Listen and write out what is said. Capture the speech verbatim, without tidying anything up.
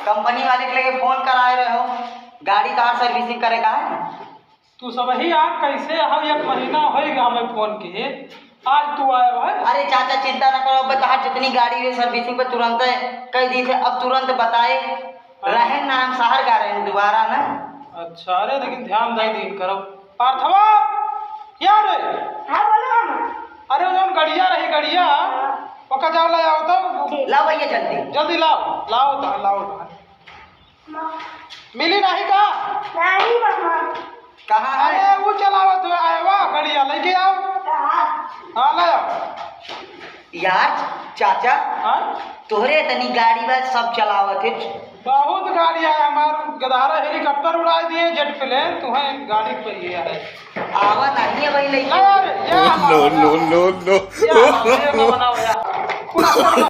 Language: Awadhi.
कंपनी वाले के लगे फोन कराए रहे हो, गाड़ी का सर्विसिंग करे का है? तू सबही आ कैसे हो? एक महीना होइ गया हमें फोन के, आज तू आए हो है? अरे चाचा, चिंता न करो, अब तहार जितनी गाड़ी हुई सर्विसिंग पे तुरंत कह दी थे, अब तुरंत बताए। हाँ। रहे ना, हम शहर का रहे दोबारा ना। अच्छा, अरे लेकिन ध्यान दे दीन करो। पार्थवा, क्या रे? हाँ, बोलो मामा। अरे, वो जौन गड़िया रही, गड़िया, हाँ। ओका जाओ, ले आओ तो। ठीक। लाओ भैया, जल्दी। जल्दी लाओ, लाओ तो, लाओ तो। माँ। मिली नहीं का? नहीं, मामा। कहाँ है? अरे, वो चलावत हुआ आए, वाह, गड़िया लेके आओ। कहाँ? हाँ, ले आओ। यार, चाचा, हाँ? तोहरे तनी गाड़ी बा, सब चलावत है। बहुत गाड़ी है हमार, गदहरा हेलीकॉप्टर उड़ा दिए, जेट प्लेन, तुम्हें गाड़ी पे ये है। आवा नहीं है भाई, लेके। ला यार, या ला, no, या। No, no, no। या, ये ना बनाओ यार। पूरा